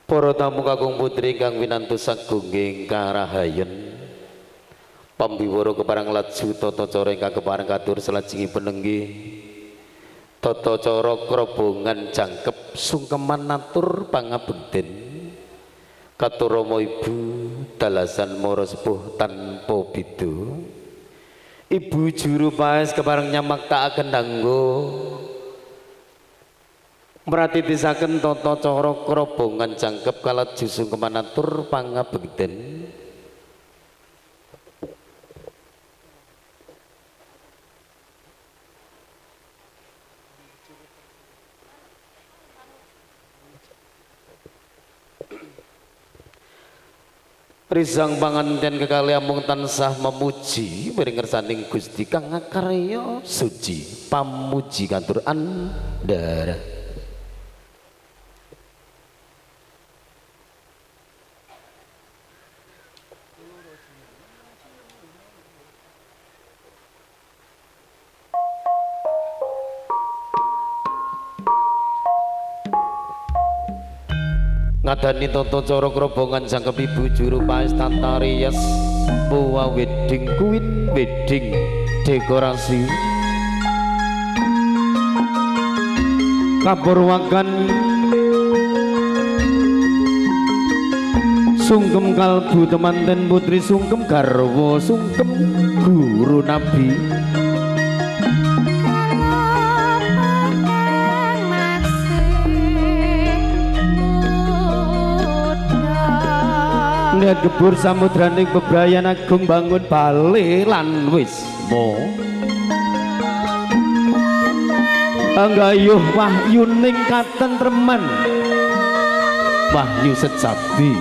Para tamu kakung putri ingkang winantu sagunging karahayen, pambiwara kepareng laju tata cara ingkang kepareng katur salajengipun nenggih tata cara krobongan jangkep sungkeman natur pangabekten katur rama ibu dalasan mara sepuh tanpa beda. Ibu juru paes kepareng nyamaktakaken danggo mratitisaken tata cara krobongan jangkep kalaju sungkeman atur pangabekten. Rizang panganten kekalih amung tansah memuji miring ngersaning Gusti kang ngakarya suci pamuji katur andhara. Ngadani tata cara krobongan jangkep ibu juru paes tata rias buah wedding queen wedding dekorasi kapurwakan sungkem kalbu temanten putri sungkem garwa sungkem guru nabi. Lihat gebur samudraning bebrayan agung bangun bale lan wisma anggayuh wahyuning katentreman wahyu sejati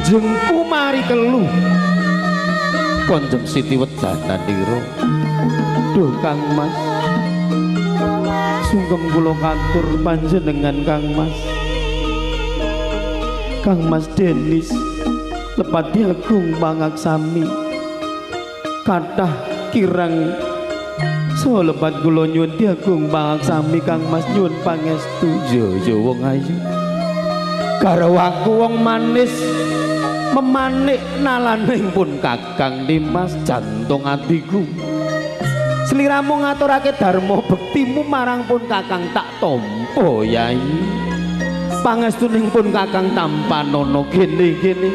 jengku mari keluh konjem siti wedananira. Duh Kang Mas, sungkem kula katur panjenengan Kang Mas. Kang Mas Denis lepat diagung pangaksami kathah kirang so lepat kula nyuwun diagung pangaksami Kang Mas nyuwun pangestu. Yo yo wong ayu garwaku wong manis memanik nalaning pun Kakang Dimas jantung atiku sliramu ngaturake dharma bektimu marang pun Kakang tak tampa yai. Pangestuning pun Kakang tampa nono gene-gene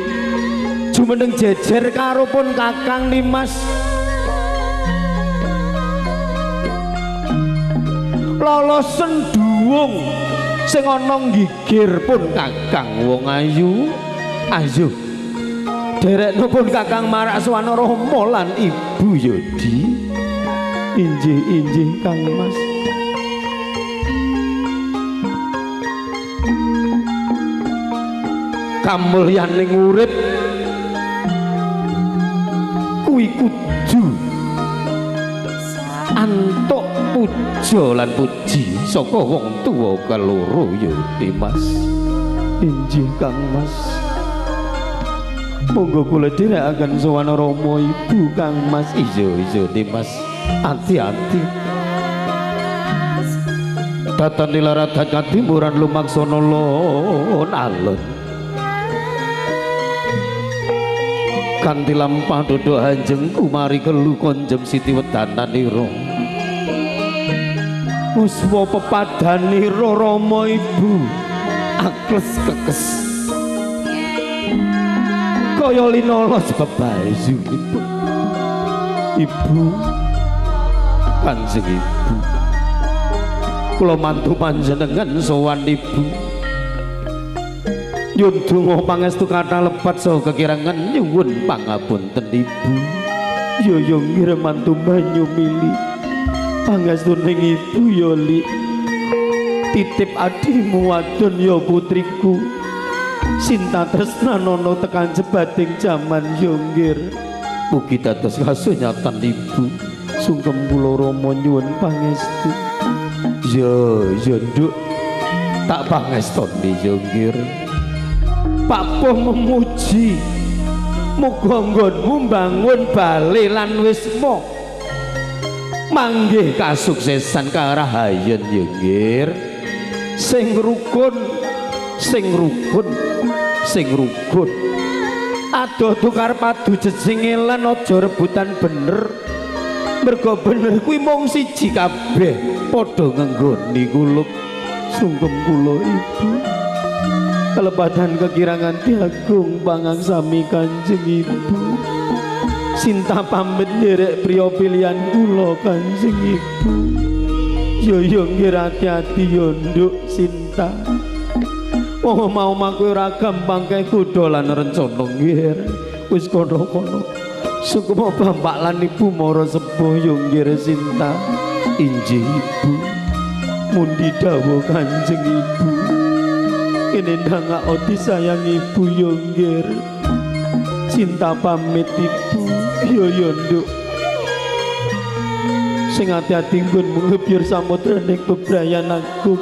jumeneng jejer karo pun Kakang Nimas lolosen duwung sing ana nggigir pun Kakang wong ayu. Ayo derekno pun Kakang marak suwana Rama lan Ibu Yodi. Injih injih Kang Mas. Kamulyaning urip kuwi kudu antuk puja lan puji saka wong tuwa keloro ya Dimas. Injih Kang Mas, monggo kula dherekaken sowan Rama Ibu Kang Mas. Iya iya Dimas, ati-ati datan nilaratan katimuran lumaksana lon alon kanthi lampah dodho hanjeng kumari kelu konjem siti wedananira muswa pepadanira Rama Ibu akles kekes kaya linolos bebayunipun Ibu Kanjeng Ibu. Kula mantu panjenengan sowan Ibu nyuwun donga pangestu kathah lepat saha kekirangan nyuwun pangapunten Ibu. Yo yo ngira mantu banyu mili pangestuning Ibu yo li titip adimu wadon yo putriku sinta tresna nono tekan jebating jaman yo nggir. Mugi dados kasunyatan Ibu. Sungkem kula Rama nyuwun pangestu. Yo yo nduk tak pangestoni yo nggir. Pak Poh memuji muga nggonmu mbangun bale lan wisma. Manggih kasuksesan karahayen ya nggir. Sing rukun, sing rukun, sing rukun. Adoh tukar padu jejengelan aja rebutan bener. Mergo bener kuwi mung siji kabeh padha ngenggoni kulup. Sungkem kula ibu. Kelepatan kekirangan diagung pangaksami Kanjeng Ibu. Sinta pamit nderek priya pilihan kula Kanjeng Ibu. Yo yo nggih ati-ati yo nduk Sinta. Wong omah-omah kuwi ora gampang kae kuda lan rencana nggih. Wis kono-kono. Sukma bapak lan ibu mara sepuh yo nggih Sinta. Injih ibu. Mundi dawuh Kanjeng Ibu. Kene ndangak disayang ibu yo nggih. Cinta pamit ibu yo yo nduk. Sing ati-ati nggonmu ngebyur samudraning bebrayan agung.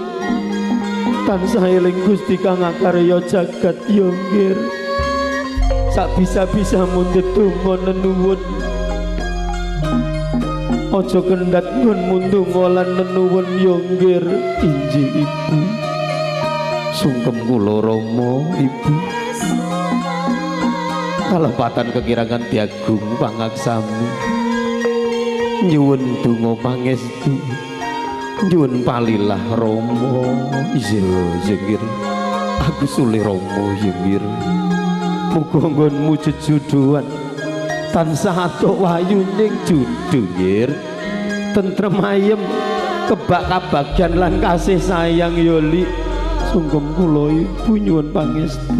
Tansah eling Gusti kang akarya jagat yo nggih. Sak bisa-bisa mundhut donga nenuwun. Aja kendhat nggonmu ndonga lan nenuwun yo nggih. Injih ibu. Sungkem kula Rama ibu. Kalepatan kekirangan diagung pangaksami. Nyuwun donga pangestu. Nyuwun palilah Rama. Iya nggih. Aku sule Rama ya nggih. Muga nggonmu jejuduan tansah atuk wahyuning judu nggih. Tentrem ayem kebak kabagyan lan kasih sayang ya Lik. Sungkem kula ibu nyuwun pangestu.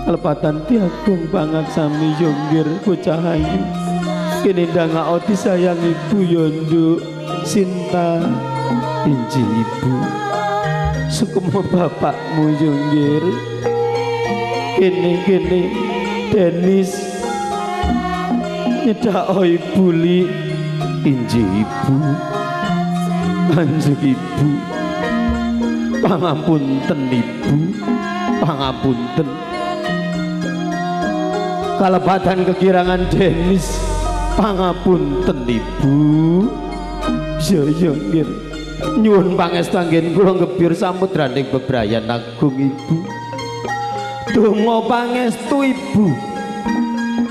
Kalepatan diagung pangaksami yo nggih bocah ayu. Kene ndangak disayang ibu yo nduk Sinta. Injih ibu. Sukma bapakmu yo nggih. Kene-kene Denis nyedak ibu Lik. Injih ibu. Kanjeng ibu. Pangapunten ibu, pangapunten. Kalepatan kekirangan Denis, pangapunten ibu. Yo yo nggih. Nyuwun pangestu anggen kula ngebyur samudraning bebrayan agung ibu. Donga pangestu ibu.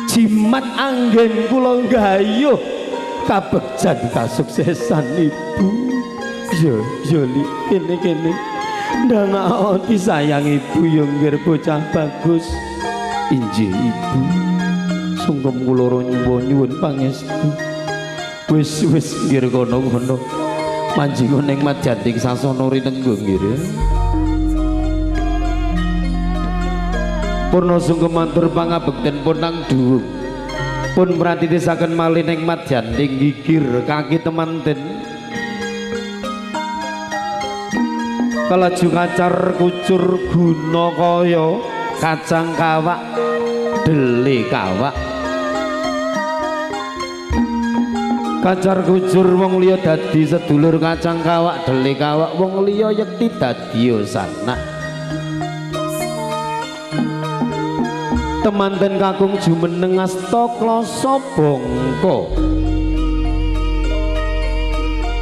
Jimat anggen kula nggayuh kabegjan kasuksesan ibu. Yo yo Lik, kene-kene. Ndangak disayang ibu yo nggih bocah bagus. Injih ibu. Sungkem kula nyuwun pangestu. Wis wis nggih kono-kono. Manjinga ning madyating sasana rinenggo nggih. Purna sungkem matur pangabekten pun nang dhuwung. Pun pratitisaken malih ning madyating gigir kaki temanten. Kalaju kacar kucur guna kaya kacang kawak dele kawak. Kacar kucur wong liya dadi sedulur kacang kawak dele kawak wong liya yekti dadi sanak. Temanten kakung jumeneng asta klasa bangka.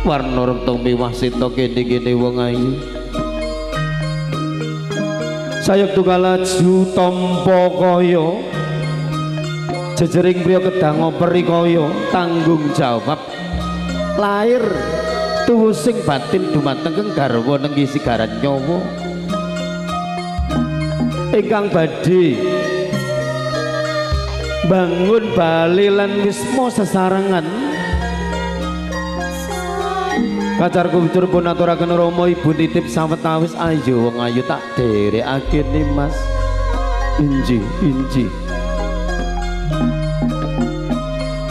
Warna rekta miwah sita kene-kene wong ayu. Sayektu kalaju tampa kaya jejering priya kedang peri kaya tanggung jawab lahir tuwusing batin dumateng keng garwa nenggi sigaran nyawa ingkang badhe bangun bali lan wisma sesarengan. Kacar kucur pun aturaken Rama ibu titip sawetawis ayo wong ayu tak derekake Mas. Injih injih.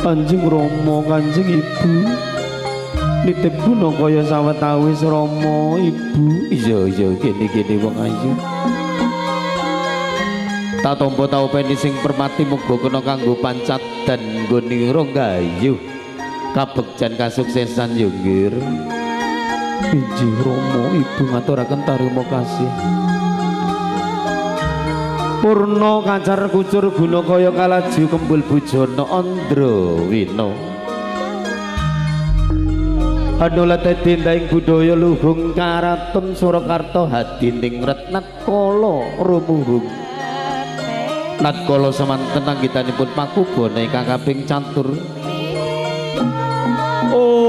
Kanjeng Rama Kanjeng Ibu nitip guna kaya sawetawis Rama ibu. Iya iya kene-kene wong ayu. Tak tampa tau peni sing permati muga kena kanggo pancat dan nggone nggayuh kabegjan kasuksesan yo nggih. Injih Rama ibu ngaturaken tarima kasih. Purna kacar kucur guna kaya kalaju kembul bujana Andrawina. Anulat dindaing budaya luhung karaton Surakarta hadiningrat natkala rumuhung. Natkala semanten anggitanipun pakubana ingkang kaping catur. Om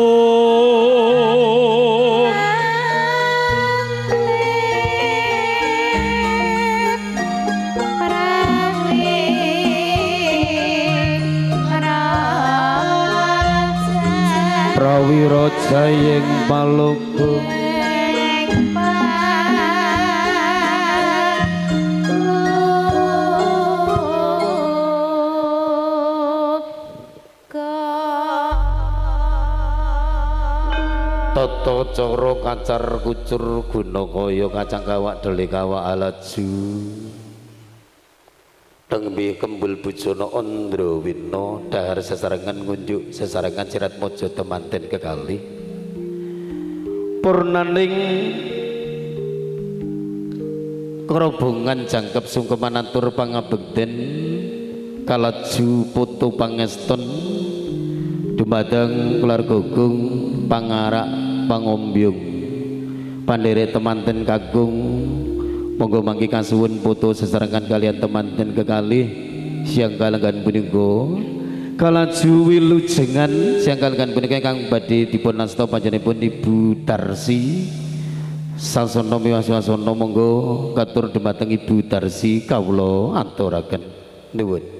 Prawira jayeng palogo tata cara kacar kucur guna kaya kacang kawak dele kawak alaju tengbi kembul bujana Andrawina dahar sesarengan ngunjuk sesarengan sirat mojo temanten kekali purnaning kerobongan jangkep sungkeman atur pangabekten kalaju putu pangeston dumateng keluarga gung pangarak pangombyung pandere temanten kagung monggo mangki kasuwun foto sesarengan kalian temanten kekalih siang kalenggan punika kalaju wilujengan siang kalenggan punika ingkang badhe dipun asta panjenenganipun Ibu Tarsi Sasono miwas-wasono monggo katur dumateng Ibu Tarsi kawula aturaken nuwun.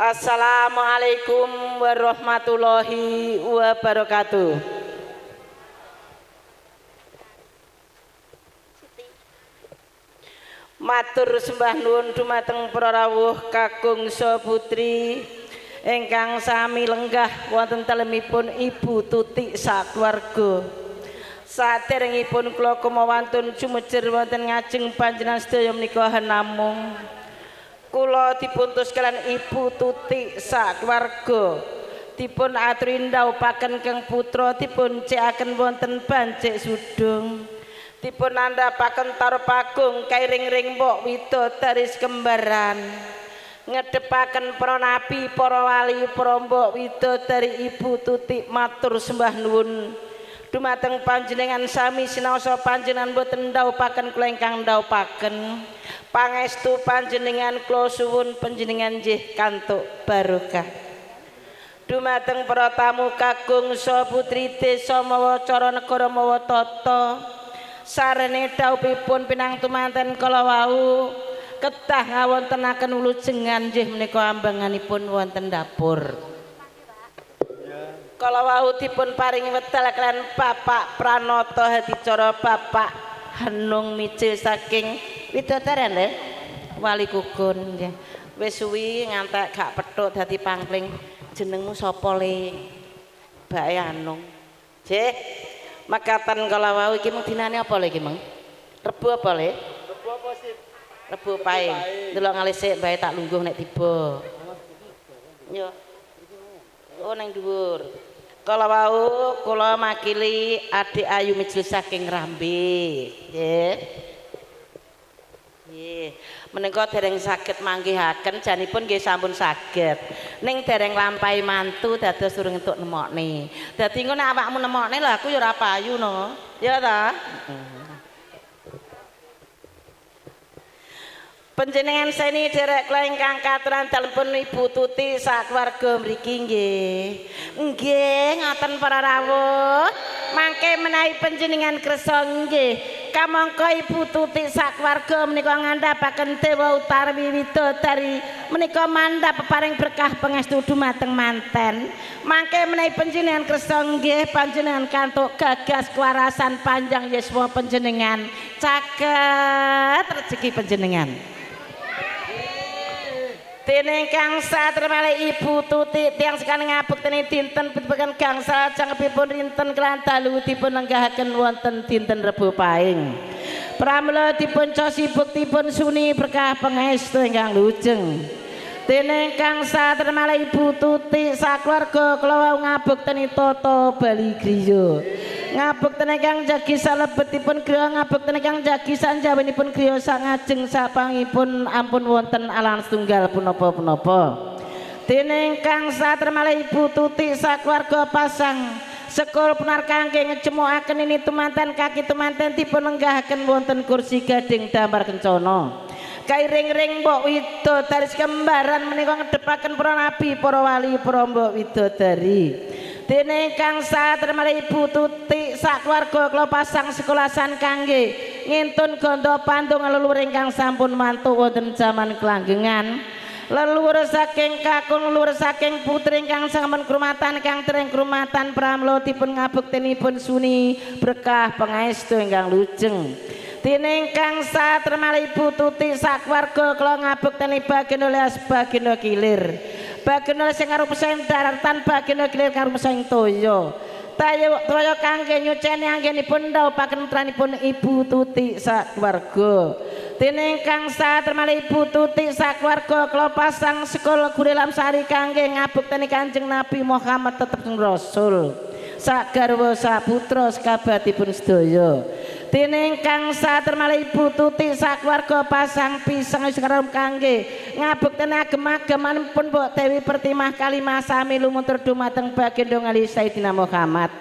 Assalamualaikum warahmatullahi wabarakatuh. Matur sembah nuwun dumateng para rawuh kakung saha putri ingkang sami lenggah wonten dalemipun Ibu Tutik sakeluarga. Saderengipun kula kumawantun jumejer wonten ngajeng panjenengan sedaya menika namung kula dipuntus kalian Ibu Tutik sakeluarga dipun aturi ndhawuhaken keng putra dipun cekaken wonten Bancik Sudung dipun andhapaken tarpagung kairing-ring mbok widodari kembaran ngedhepaken para nabi para wali para mbok widodari Ibu Tutik matur sembah nuwun dumateng panjenengan sami sinaosa panjenengan boten ndhawuhaken kula ingkang ndhawuhaken pangestu panjenengan kula suwun panjenengan nggih kantuk barokah dumateng para tamu kakung saha putri desa mawa cara negara mawa tata sarene dhawuhipun pinang tumanten kala wau kedah ngawontenaken wulujengan nggih menika ambanganipun wonten dapur. Kala wau dipun paringi wedal kalian Bapak Pranoto Hadicara Bapak Hanung Mijil saking Widodaren lho Wali Kukun nggih. Wis suwi ngantek gak petuk dadi pangkling. Jenengmu sapa le? Bae Hanung. Nggih. Mekaten kala wau iki mung dinane apa le iki meng? Rebo apa le? Rebo apa sip? Rebo pae. Delok ngalih sik bae tak lungguh nek tiba. Yo. Oh nang dhuwur. Kala wau kula makili Adik Ayu Mijil saking Rambe. Nggih. Nggih. Menika dereng saged manggihaken janipun nggih sampun saged. Ning dereng lampahi mantu dados durung entuk nemokne. Dadi engko nek awakmu nemokne lho aku ya ora payu no. Ya ta? Panjenengan seni derek kula ingkang katuran dalemipun Ibu Tuti sakeluarga mriki nggih. Nggih, ngoten para rawuh. Mangke menawi panjenengan kersa nggih, kamangka Ibu Tuti sakeluarga menika ngandhapaken Dewa Utari Widodari Menika mandhap peparing berkah pangestu dumateng manten. Mangke menawi panjenengan kersa nggih panjenengan kantuk gagas kewarasan panjang yuswa panjenengan, caket rezeki panjenengan. Dening kang satremale Ibu Tuti tiyang sekali ngabekteni dinten pitbekan gangsal jangkepipun rinten kelan dalu dipun lenggahaken wonten dinten Rebo Paing. Pramila dipun cosi buktipun suni berkah pangestu ingkang lujeng. Dening kang satremale Ibu Tuti sakeluarga kula wau ngabekteni tata bali griya. Ngabekteni kang jagi salebetipun griya, ngabekteni kang jagi sanjawinipun griya sangajeng sapangipun ampun wonten alangan setunggal punapa-punapa. Dening kang satremale Ibu Tuti sakeluarga pasang sekul penar kangge ngecemokaken ini tumanten kaki tumanten dipun lenggahaken wonten kursi gading damar kencana. Kairing-ring mbok widodari kembaran menika ngedhepaken para nabi, para wali, para mbok widodari. Dene kang satremale Ibu Tuti sakeluarga kula pasang sekolasan kangge ngintun ganda pandung leluhur ingkang sampun mantuk wonten jaman kelanggengan. Leluhur saking kakung, leluhur saking putri ingkang sampun krumatan kang dereng krumatan pramila dipun ngabektenipun suni berkah pangaestu ingkang lujeng. Dene kang satremale Ibu Tuti sakeluarga kula ngabekteni bagian leas bagian kilir. Bagian sing arupa sing daratan, bagian kilir karo sing toya. Toya kangge nyuceni anggenipun ndhawuhaken putranipun Ibu Tuti sakeluarga. Dene kang satremale Ibu Tuti sakeluarga kula pasang sekul gure lamsari kangge ngabekteni Kanjeng Nabi Muhammad tetep Rasul. Sak garwa sak putra sekabatipun sedaya. Dene kang satremale Ibu Tuti sakeluarga pasang pisang sekarang kangge ngabekteni agem-agemanipun Mbok Dewi Pertimah kalimah sami lumuntur dumateng baginda ngali Sayyidina Muhammad.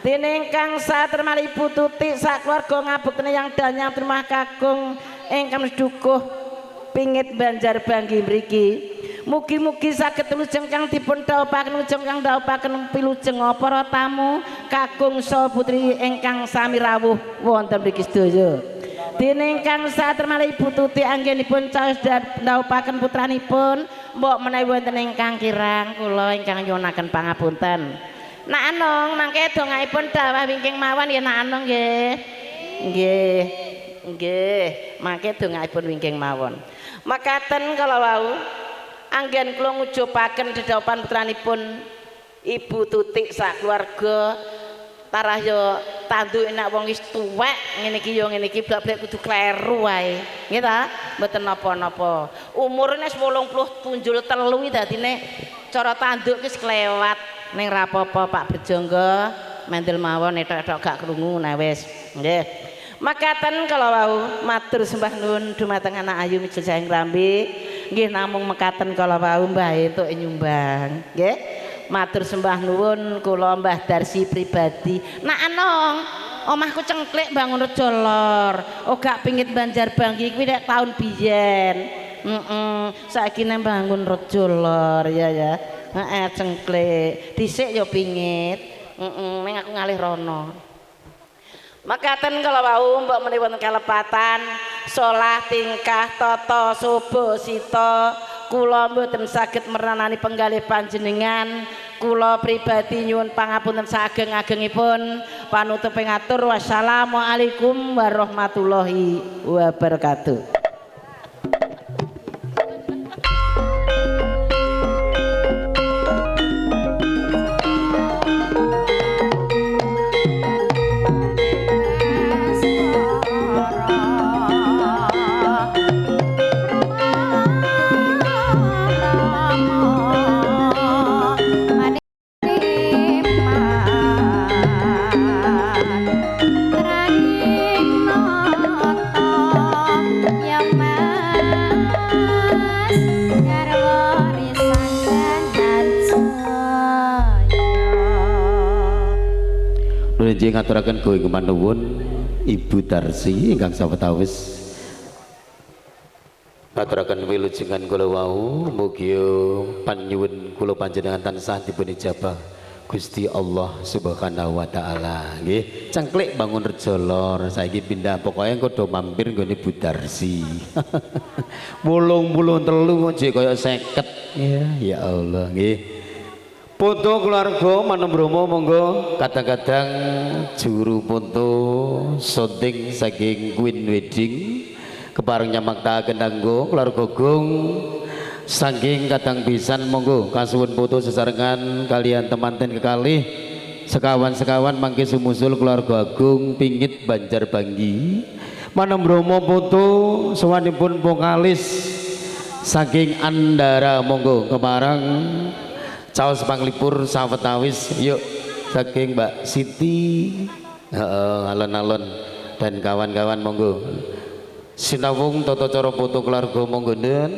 Dene kang satremale Ibu Tuti sakeluarga ngabekteni yang danyang termah kakung ingkang dukuh pingit Banjar Banggi mriki. Mugi-mugi saged wilujeng kang dipun dhawuhaken wilujeng kang dhawuhaken pilujeng para tamu kakung saha putri ingkang sami rawuh wonten mriki sedaya. Dene ingkang satremale Ibu Tuti anggenipun caos dhawuhaken putranipun mbok menawi wonten ingkang kirang kula ingkang nyuwunaken pangapunten. Nak Anung mangke dongaipun dawah wingking mawon ya Nak Anung nggih. Nggih. Nggih, mangke dongaipun wingking mawon. Makaten kala wau anggen kula ngujupaken dedhaupan putranipun Ibu Tuti sakeluarga tarah yo tanduk enak wong wis tuwek ngene iki yo ngene iki blak-blak kudu kleru wae. Nggih ta? Mboten napa-napa. Umure wis 80 punjul 3 iki dadine cara tanduk wis kelewat. Ning ra apa-apa Pak Berjangga, mendel mawon etok-etok gak krungu nah wis. Nggih. Makaten kala wau matur sembah nuwun dumateng anak ayu mijil saking Rambi. Nggih namung mekaten kala wau Mbah entuk nyumbang. Nggih. Matur sembah nuwun kula Mbah Darsi pribadi. Nak Anong, omahku cengklik Bangun Rejo Lor. Oh gak pingit Banjar Banggi kuwi nek taun biyen. Heeh, saiki nang Bangun Rejo Lor ya ya. Heeh, cengklik. Dhisik ya pingit. Heeh, ning aku ngalih rono. Makaten kala wau mbok menawi wonten kalepatan solah tingkah tata sobo sita kula mboten saged merenani penggalih panjenengan. Kula pribadi nyuwun pangapunten saageng-agengipun. Panutup ngatur wassalamualaikum warahmatullahi wabarakatuh. Nggih ngaturaken gowing manuwun Ibu Darsi ingkang sawetawis ngaturaken wilujengan kula wau, mugi panyuwun kula panjenengan tansah dipun ijabah. Gusti Allah Subhanahu wa taala nggih. Cengklik Bangun Rejo Lor saiki pindah, pokoke engko do mampir nggone Bu Darsi. 83 jek kaya 50 ya, ya Allah nggih. Foto keluarga Manembromo monggo, kadang-kadang juru foto syuting saking Queen Wedding kepareng nyamaktaken kanggo keluarga Gung saking kadang pisan monggo kasuwun foto sesarengan kalian temanten kekalih sekawan-sekawan mangke sumusul keluarga Agung Pingit Banjar Banggi. Manembromo foto sowanipun vokalis saking Andara monggo kepareng caos panglipur sawetawis yuk saking Mbak Siti alon-alon dan kawan-kawan monggo sinawung tata cara foto keluarga monggo nen.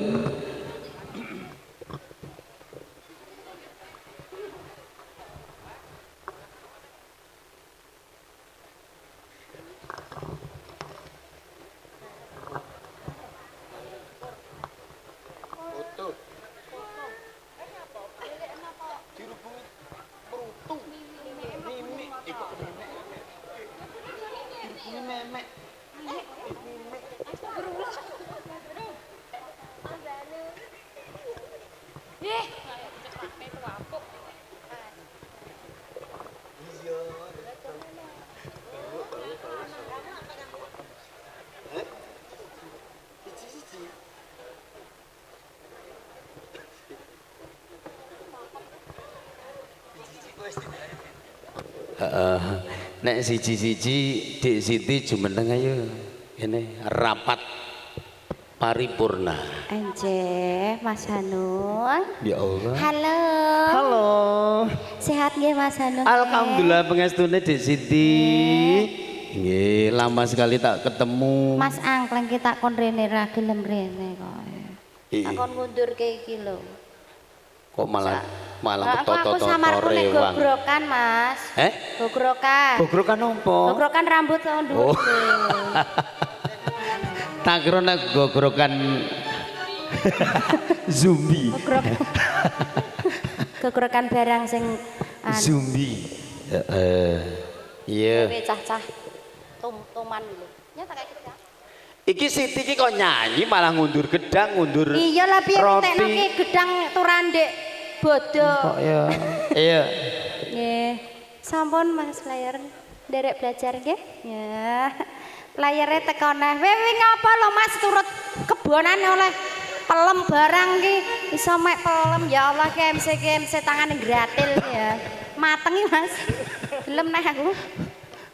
Nek siji-siji Dik Siti jumeneng ayo ini rapat paripurna. Enjeh Mas Hanung. Ya Allah. Halo. Halo. Sehat nggih Mas Hanung? Alhamdulillah pengestune Dik Siti. Nggih, lama sekali tak ketemu. Mas Angkleng ki tak kon rene ra gelem rene kok. Tak kon ngundurke iki lho. Kok malah malah aku samarku nek gogrokan Mas. Eh? Gogrokan. Gogrokan opo? Gogrokan rambut sama dhuwur. Oh. Tak kira nek gogrokan zombie. Gogrokan barang sing zombie. Heeh. Iya. Cah-cah tuman lho. Nyata kayak gedang. Iki Siti iki kok nyanyi malah ngundur gedang, ngundur. Iya lah piye entekno ki gedang turandek bodo. Kok ya. Iya. Nggih. Sampun Mas Player nderek belajar nggih. Ya. Playere teko neh. Wewe ngapa lho Mas turut kebonan oleh pelem barang ki iso mek pelem ya Allah ki MC ki MC tangane gratil ya. Matengi Mas. Gelem neh aku.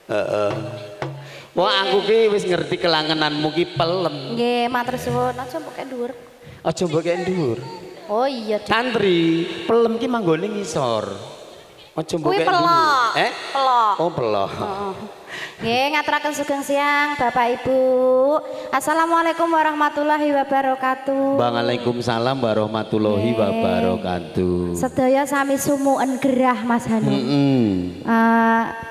Heeh. Wah aku ki wis ngerti kelangenanmu ki pelem. Nggih, matur suwun. Aja mbok kek dhuwur. Aja mbok kek dhuwur. Oh iya. Tantri, pelem ki manggone ngisor. Aja mbok kek dhuwur. Eh? Pelok. Oh, pelok. Heeh. Nggih, ngaturaken sugeng siang Bapak Ibu. Assalamualaikum warahmatullahi wabarakatuh. Waalaikumsalam warahmatullahi wabarakatuh. Sedaya sami sumuen gerah Mas Hanung.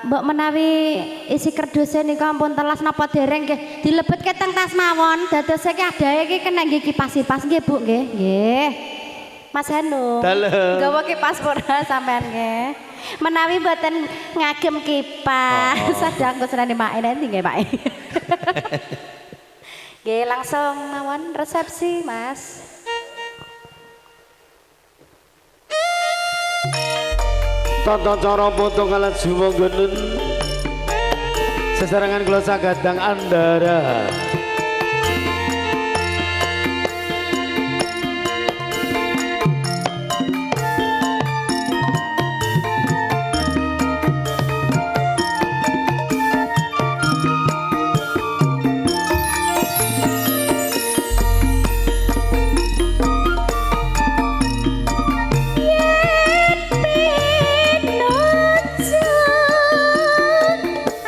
Mbok menawi isi kerduse nika ampun telas napa dereng nggih dilebetke teng tas mawon dadose ki adahe iki kena nggih kipas-kipas nggih Bu nggih. Nggih. Mas Hanung. Nggawa kipas ora sampean nggih. Menawi mboten ngagem kipas, sadang kusrane mae nanti nggih Pak. Nggih langsung mawon resepsi Mas. Tata cara foto kalaju monggo nun. Sesarengan kula sagadang Andara.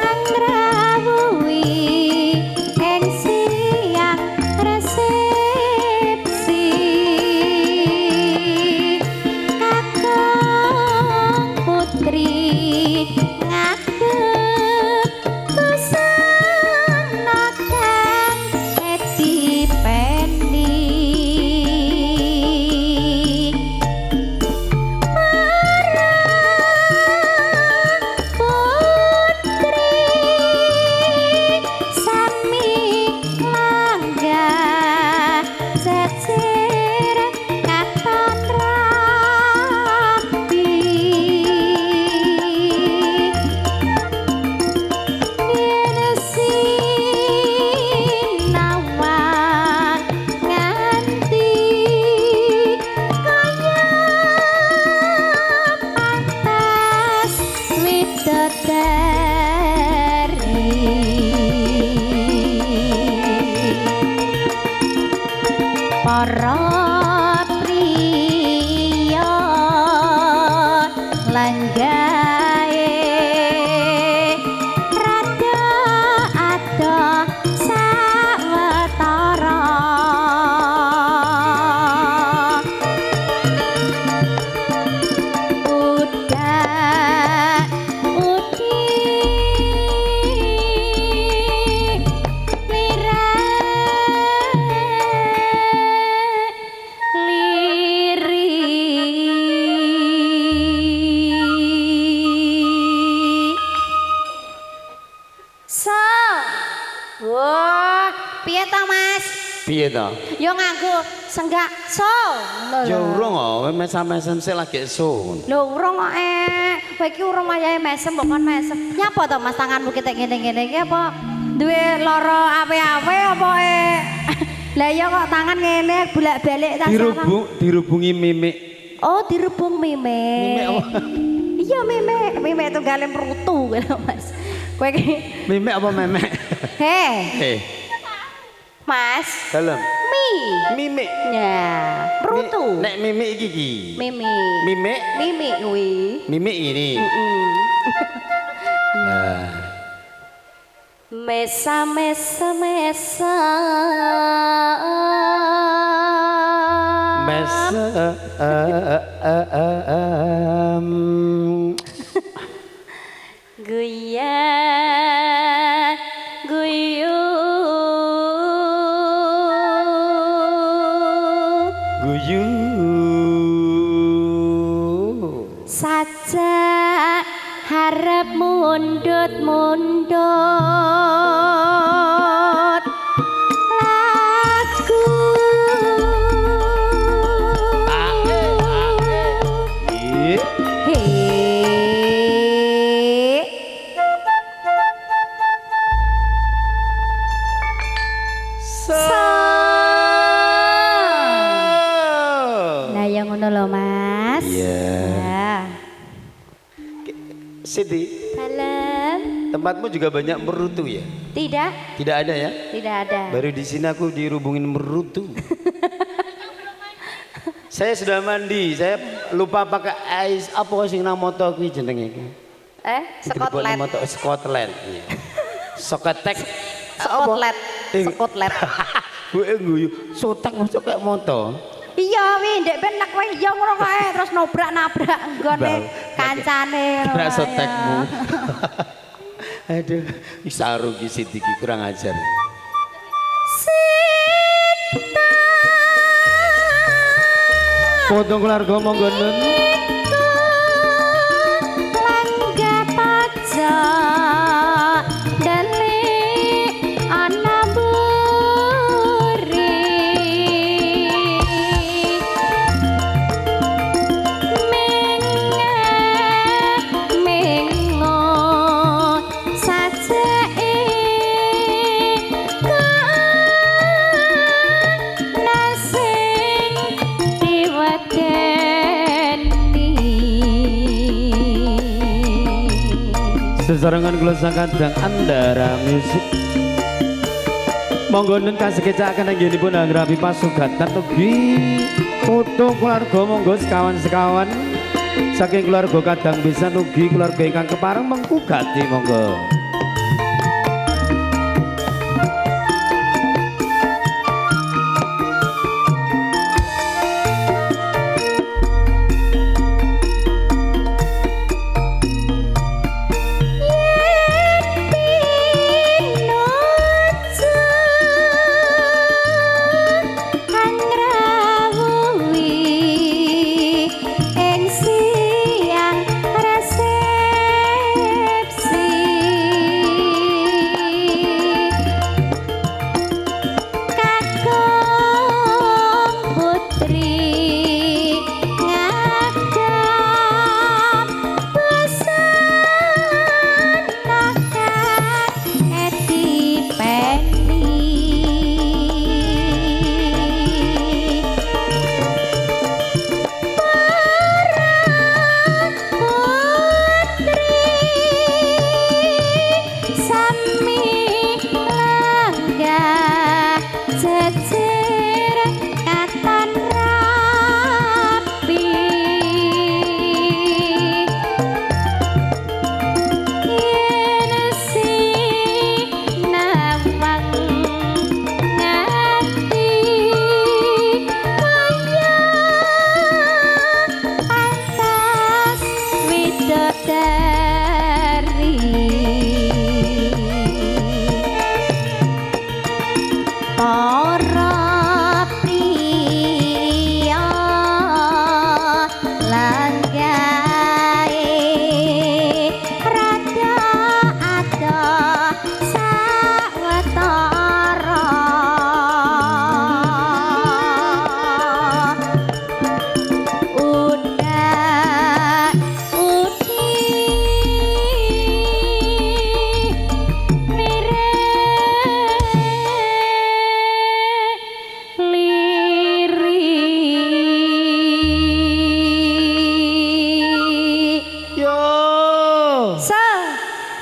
Anggrawuhi ing Lenggahe rada adoh sawetara. Udak udi lirak liri. So, wah, piye to Mas? Piye to? Yo nganggo senggak so. Ngono Ya lho. urung kok, mesam-mesem sik lagi so. Lho urung kok Kowe iki urung wayahe mesem mbok kon mesem. Nyapa to Mas tanganmu ketek ngene-ngene iki apa duwe lara awe-awe apa Lah iya kok tangan ngene bolak-balik tas Dirubungi mimik. Oh, dirubung mimik. Mimik apa? Iya mimik, mimik tunggale mrutu lho Mas. Kowe iki Mimik apa memek? Heh, Eh, Mas. dalem. Mi. Mimik. Ya, mrutu. Nek mimik iki iki. Mimik. Mimik, Mimik kuwi. mimik ini. Nah, Mesa mesa mesa. Mesem. Guya guyu. Guyu. Sajak harap mundut mundut lagu. Iya. He. So. Nah, yang ngono lho, Mas. Iya. Ya. Siti, Dalem. tempatmu juga banyak merutu ya? Tidak, Tidak ada ya? tidak ada. Baru di sini aku dirubungin merutu. Saya sudah mandi, saya lupa pakai ais apa sing nang moto kuwi jenenge iki? Skotland. Moto Scotland. Iya. Soketek. Skotland. Eh. Skotland. Gue guyu, sotek masuk kayak moto. Iya, wi ndek ben nek kowe iya ngono kae terus nobrak-nabrak nggone Bau. kancane. Kena ngono kae. sotekmu. Aduh, saru ki Siti ki kurang ajar. Sita. Foto keluarga monggo nun. Lenggah pajak dalik ana buri. Mengo sajake kana sing diwedeni. Sesarengan kula sakadang Andara Music. Monggo nun kasekecakaken anggenipun anggrapi pasugatan ugi foto keluarga monggo sekawan-sekawan saking keluarga kadang pisan ugi keluarga ingkang kepareng mengku gati monggo. Ing siang resepsi.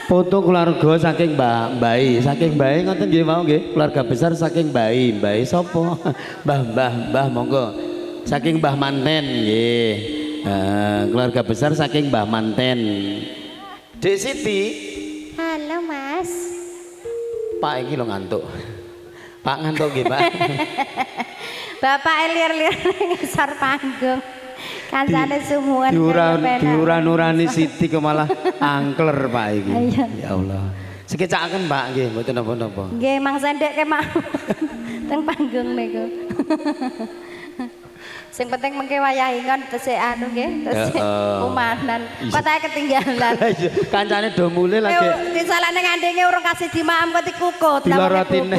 Foto keluarga saking Mbah Mbai, saking Mbai ngoten nggih mau nggih, keluarga besar saking Mbai. Mbai sapa? Mbah Mbah Mbah monggo. Saking Mbah Manten nggih. Keluarga besar saking Mbah Manten. Dek Siti. Halo Mas. Pak iki lho ngantuk. Pak ngantuk nggih, Pak. Bapak elir-lir ngisor panggung. Kancane sumuwun diuran-urani Siti kok malah angkler Pak iki. Ya Allah. Sekecakaken Pak nggih, mboten napa-napa. Nggih, mang sendek ke mak. Teng panggung niku. Sing penting mengke wayah ingon tesih anu nggih, tesih umanan. Kok tak ketinggalan. Kancane do mulih lagi. Disalahne ngandenge urung kasih dimaem kok dikukut. Dilorotine.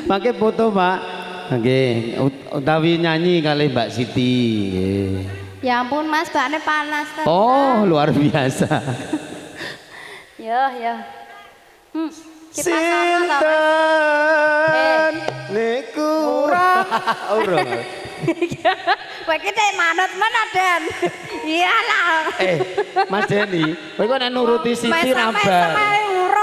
Mangke foto Pak. Nggih, utawi nyanyi kali Mbak Siti nggih. Ya ampun Mas, bakne panas ta. Oh, luar biasa. Yo, yo. Sinten niku ora. Kowe iki nek manut men Dan. Iyalah. Mas Deni, kowe kok nek nuruti Siti ra bar.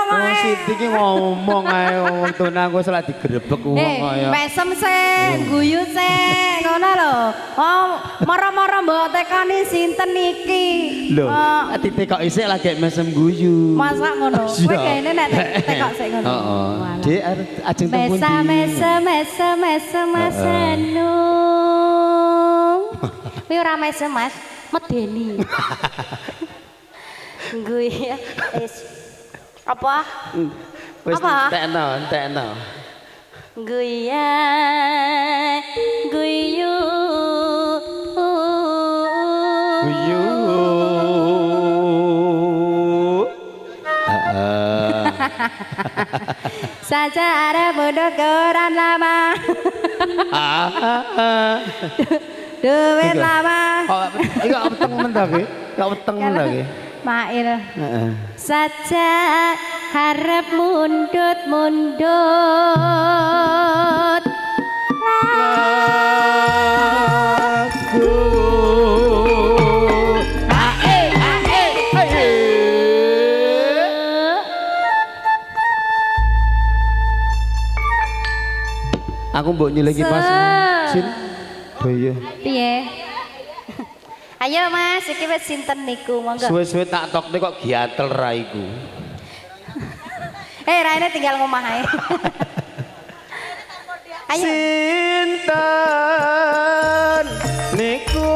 Wong Siti iki ngomong ae wektune aku selak digrebek wong kaya. Mesem sik, guyu sik, ngono lho. Oh, moro-moro mbok tekoni sinten iki? Lho, ditekoki sik lagi mesem guyu. Masa ngono? Kowe kene nek tekok sik ngono. Heeh. Dik ajeng teng pundi? Mesem mesem mesem masenung. Kuwi ora mesem Mas, medeni. Guyu. Wis. Apa? Wis entekno, entekno. Guya guyu. Guyu. Heeh. Sacara bodoh koran lama. Duit lama. Iki kok weteng men ta ki? Kok weteng men ta ki? Mail. Saja harap mundut-mundut lagu. Ae ae ae. Aku mbok nyilih kipas. Sin. Iya. Piye? Ayo Mas, iki wis sinten niku, monggo. Suwe-suwe tak tokne kok giatel raiku. Raine tinggal ngomah ae. Ayo. Sinten niku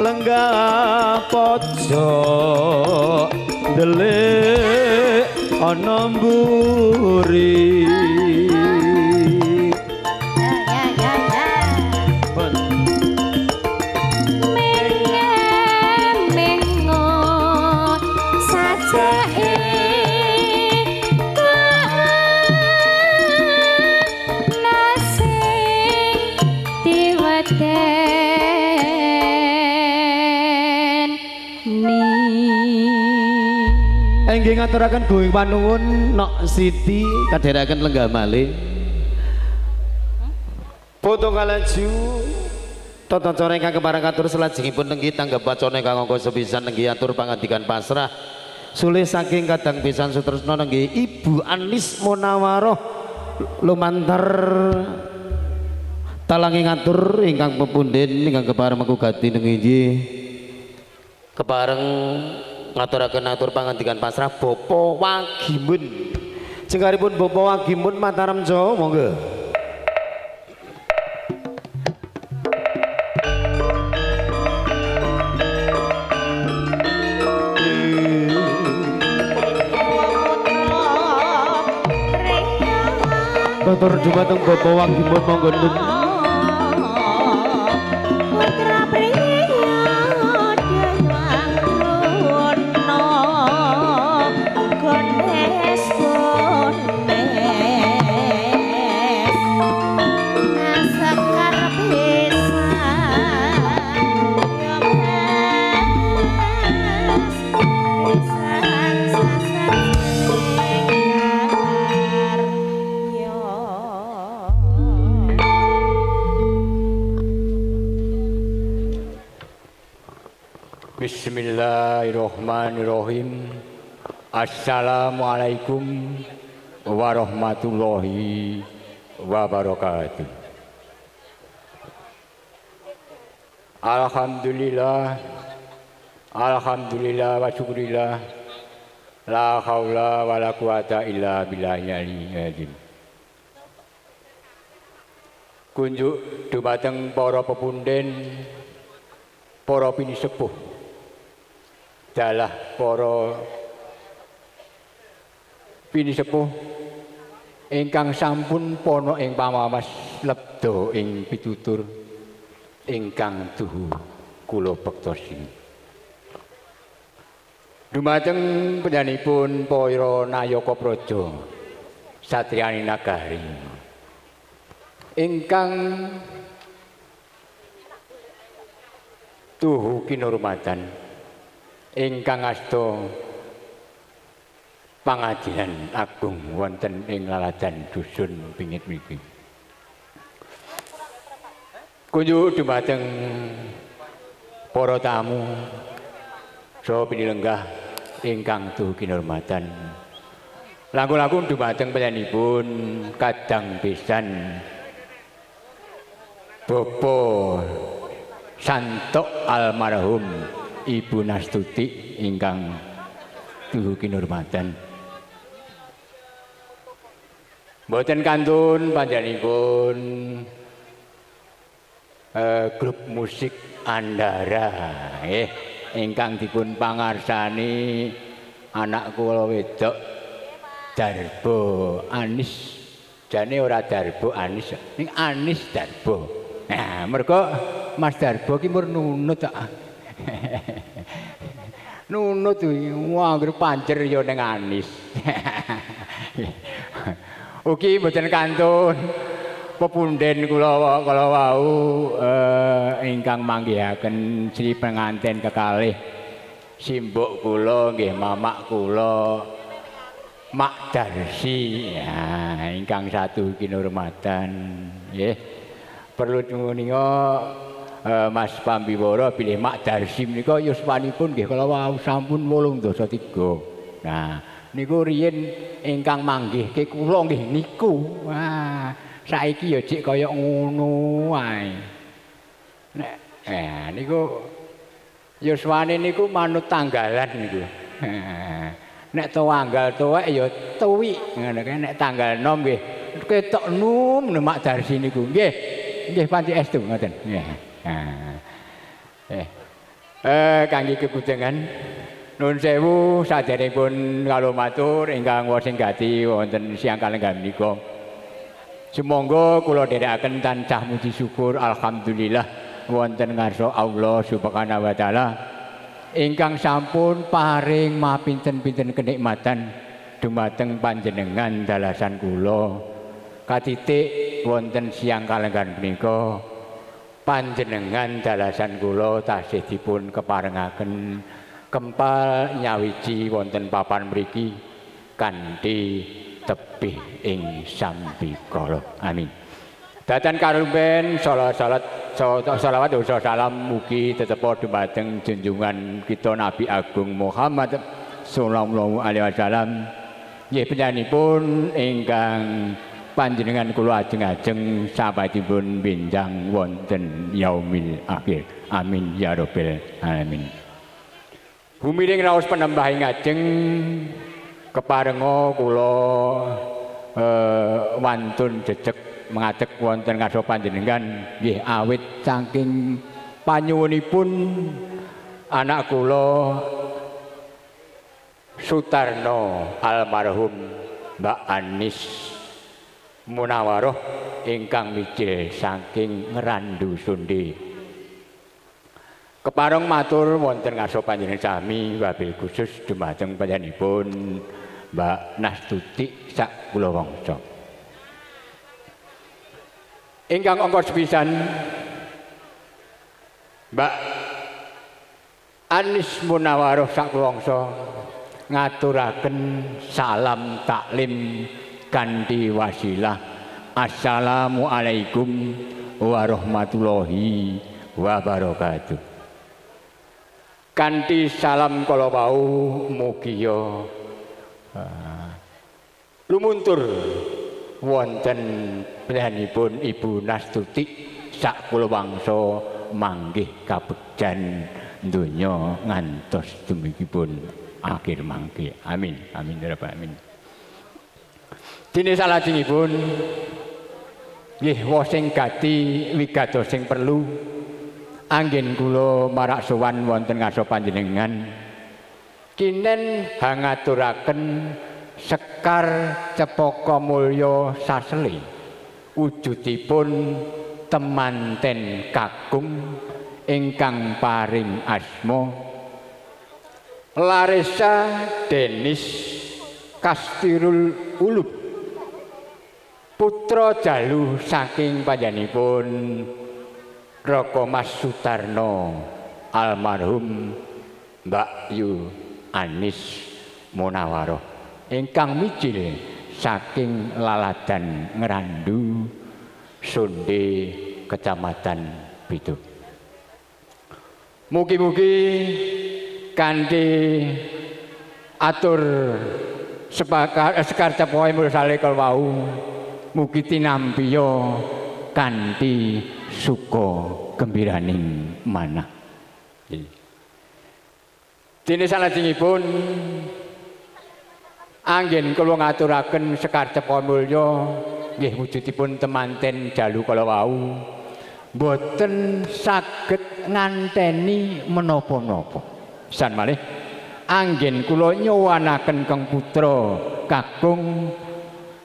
lenggah pojok ndelik ana mburi. Inggih ngaturaken guing panuwun Nok Siti kadherekaken lenggah malih. Foto kalaju tata cara ingkang kepareng katur salajengipun nenggi tanggap wacana ingkang angka sepisan nenggi atur pangandikan pasrah. Sulih saking kadang pisan sutresna nenggi Ibu Anis Munawaroh lumantar talangi ngatur ingkang pepunden ingkang kepareng mengugati nenggi kepareng ngaturaken atur pangandikan pasrah Bapak Wagimun. Jengkaripun Bapak Wagimun Mataram Jawa monggo. Matur dumateng Bapak Wagimun monggo. Putra priya Dewang Runa Gones gones Sekar pisan ya Mas pisan sasar Bismillahirrahmanirrahim. Assalamualaikum warahmatullahi wabarakatuh. Alhamdulillah, alhamdulillah wa syukurillah. La haula wa la quwata illa billahil aliyyil azim. Kunjuk dumateng para pepunden, para pinisepuh, dalah para pinisepuh ingkang sampun pono ing pamawas lebda ing pitutur ingkang tuhu kula bektosi. Dumateng panjenenganipun para nayaka praja satriyani nagari ingkang tuhu kinurmatan ingkang asta pangadilan agung wonten ing laladan dusun Pingit mriki. Kunjuk dumateng para tamu saha pinilenggah ingkang tuhu kinurmatan. Langkung-langkung dumateng panjenenganipun kadang pisan Bapak Santok almarhum Ibu Nastuti ingkang tuhu kinurmatan. Mboten kantun panjenenganipun grup musik Andara ingkang dipun pangarsani anak kula wedok Darbo Anis. Jane ora Darbo Anis, ning Anis Darbo. Nah, mergo Mas Darbo ki mur nunut kok. Nunut kuwi wah anggere panjer ya ning Anis. Ugi mboten kantun pepunden kula kala wau ingkang manggihaken Sri penganten kekalih simbok kula nggih mamak kula Mak Darsi ya, ingkang satu kinurmatan nggih. Perlu menika Mas Pambiwara bilih Mak Darsi menika yuswanipun nggih kala wau sampun 83. Nah, niku riyin ingkang manggihke kula nggih niku. Wah, saiki ya jek kaya ngono wae. Nek niku yuswane niku manut tanggalan niku. Nek tanggal tuwek ya tuwik ngono kae, nek tanggal 6 nggih ketok num Mak Darsi niku nggih. Nggih panci estu ngoten. Nggih. Kangge kekudengan nuwun sewu saderengipun kala matur ingkang wosing gati wonten siang kalenggan menika. Sumangga kula dherekaken tansah muji syukur alhamdulillah wonten ngarsa Allah Subhanahu wa taala ingkang sampun paring mapinten-pinten kenikmatan dumateng panjenengan dalasan kula. Katitik wonten siang kalenggan punika panjenengan dalasan kula tasih dipun keparengaken kempal nyawiji wonten papan mriki kanthi tebih ing sambikala. Amin. Datan karumpen salawat usaha salam mugi tetepa dumateng junjungan kita Nabi Agung Muhammad sallallahu alaihi wasallam. Nggih panjenenganipun ingkang panjenengan kula ajeng-ajeng sampun benjang wonten yaumil akhir. Amin ya rabbil alamin. Gumiring raos penembah ing ajeng keparenga kula wantun jejeg mengadeg wonten ngarsa panjenengan nggih awit saking panyuwunipun anak kula Sutarno almarhum Mbak Anis Munawaroh ingkang mijil saking Ngrandu Sundi. Kepareng matur wonten ngarsa panjenengan sami wabil khusus dumateng panjenenganipun Mbak Nastuti sak kula wangsa. Ingkang angka sepisan Mbak Anis Munawaroh sak kula wangsa ngaturaken salam taklim kanthi wasilah assalamualaikum warahmatullahi wabarakatuh. Kanthi salam kala wau mugia lumuntur wonten pilihanipun Ibu Nastuti sak kula wangsa manggih kabegjan donya ngantos dumugipun akhir mangke. Amin amin ya rabbal alamin. Dene salajengipun nggih wosing gati wigatos sing perlu anggen kula marak sowan wonten ngarsa panjenengan kinen hangaturaken sekar cepaka mulya saseli wujudipun temanten kakung ingkang paring asma Larissa Denis Kastirul Ulub putra jalu saking panjenenganipun Raka Mas Sutarno almarhum Mbak Yu Anis Munawaroh ingkang mijil saking Laladan Ngrandu Sonde Kecamatan Bitu. Mugi-mugi kanthi atur sekar cepohe mursale kala wau mugi tinampiya kanthi suka gembiraning manah. Dene salajengipun anggen kula ngaturaken sekar cepa mulya nggih wujudipun temanten jalu kala wau mboten saged nganteni menapa-napa. San malih anggen kula nyuwunaken keng putra kakung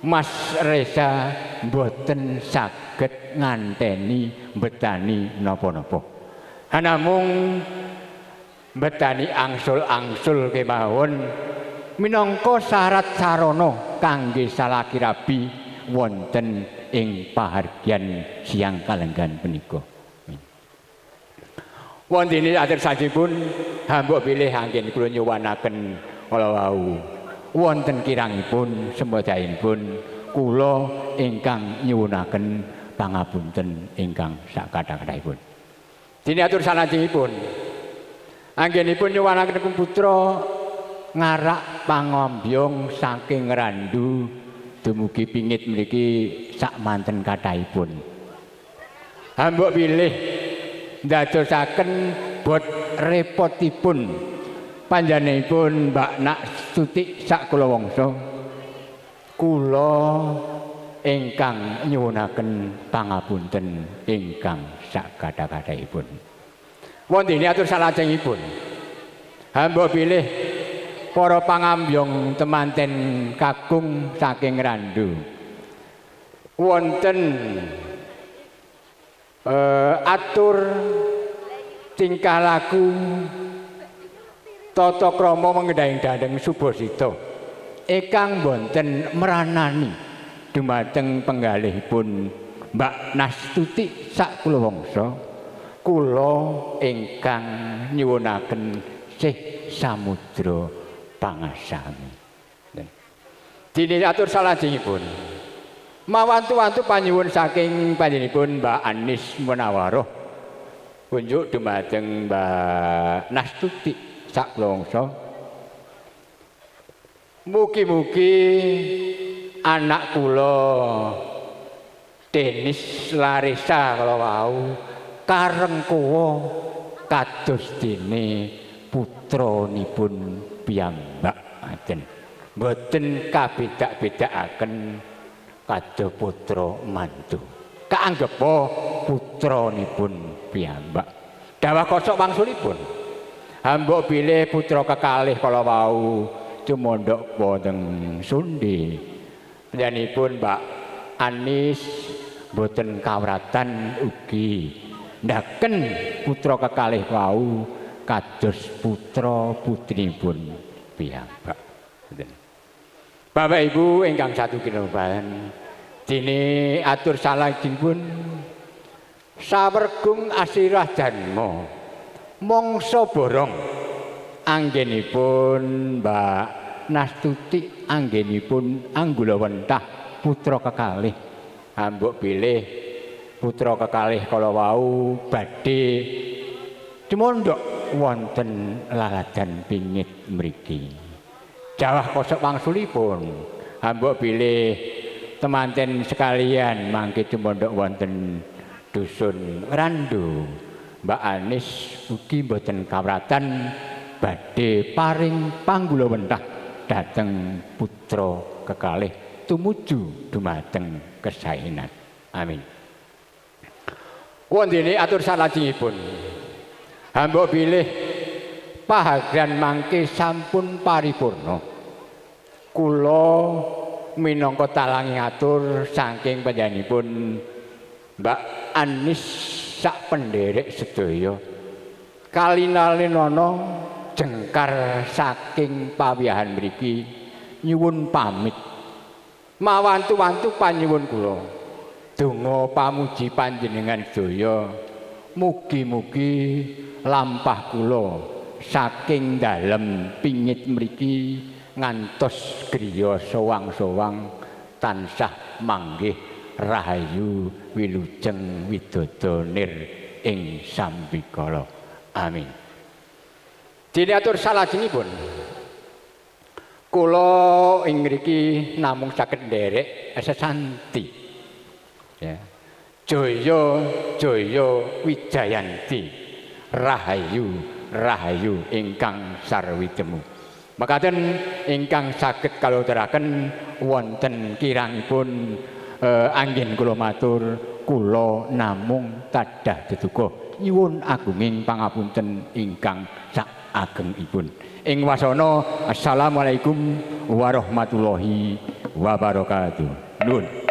Mas Reza mboten saged nganteni mbetani napa-napa. Namung mbetani angsul-angsul kemawon minangka syarat sarana kangge salaki rabi wonten ing pahargyan siang kalenggan punika. Wontene atur sajipun hambuk bilih anggen kula nyuwunaken kala wau. Wonten kirangipun sembadayipun kula ingkang nyuwunaken pangapunten ingkang sakathah-kathahipun. Dene atur salajengipun anggenipun nyuwunaken putra ngarak pangambyong saking Ngrandu dumugi pingit mriki sak manten kathahipun. Hambuk bilih ndadosaken bot repotipun panjenenganipun Mbak Nak Sutik sak kula wangsa kula ingkang nyuwunaken pangapunten ingkang sak kathah-kathahipun. Wontene atur salajengipun hamba bilih para pangambyong temanten kakung saking Ngrandu wonten atur tingkah laku tata krama mengendhahing dhateng subasita ingkang boten meranani dumateng penggalihipun Mbak Nastuti sak kula wangsa kula ingkang nyuwunaken sih samudra pangasami. Dene atur salajengipun mawantu-wantu panyuwun saking panjenenganipun Mbak Anis Munawaroh kunjuk dumateng Mbak Nastuti sak kula wangsa mugi-mugi anak kula Denis Larissa kala wau karengkuwa kados dene putranipun piyambak ngaten mboten kabedak-bedakaken kados putra mantu kaanggepa putranipun piyambak. Dawah kosok wangsulipun hamba bilih putra kekalih kala wau cumondhok wonten Sundi panjenenganipun Mbak Anis boten kawratan ugi ndaken putra kekalih wau kados putra putrinipun piyambak. Bapak Ibu ingkang satu kinoban dene atur salajengipun sawergung asirah janma mangsa borong anggenipun Mbak Nastuti anggenipun anggulawentah putra kekalih ambuk bilih putra kekalih kala wau badhe cumondhok wonten laladan pingit mriki. Jawah kosok wangsulipun hambok bilih temanten sekalian mangke tumandhok wonten dusun Randu. Mbak Anis ugi mboten kawratan badhe paring panggula wentah dhateng putra kekalih tumuju dumateng kesaenan. Amin. Wondene atur salajengipun hamba bilih pahagran mangke sampun paripurna. Kula minangka talangi atur saking panjenenganipun Mbak Anis sak penderek sedaya kalinalinono jengkar saking pawiyahan mriki nyuwun pamit mawantu-wantu panyuwun kula donga pamuji panjenengan sedaya mugi-mugi lampah kula saking dalem pingit mriki ngantos griya sowang-sowang tansah manggih rahayu wilujeng widodo nir ing sambikala. Amin. Dene atur salajengipun kula ing ngriki namung saged nderek sesanti. Ya. Jaya jaya wijayanti rahayu rahayu ingkang sarwitemu. Makaten ingkang saged kaluturaken wonten kirangipun anggen kula matur kula namung tadah deduka nyuwun agunging pangapunten ingkang sak agengipun. Ing wasana assalamualaikum warahmatullahi wabarakatuh. Nuwun.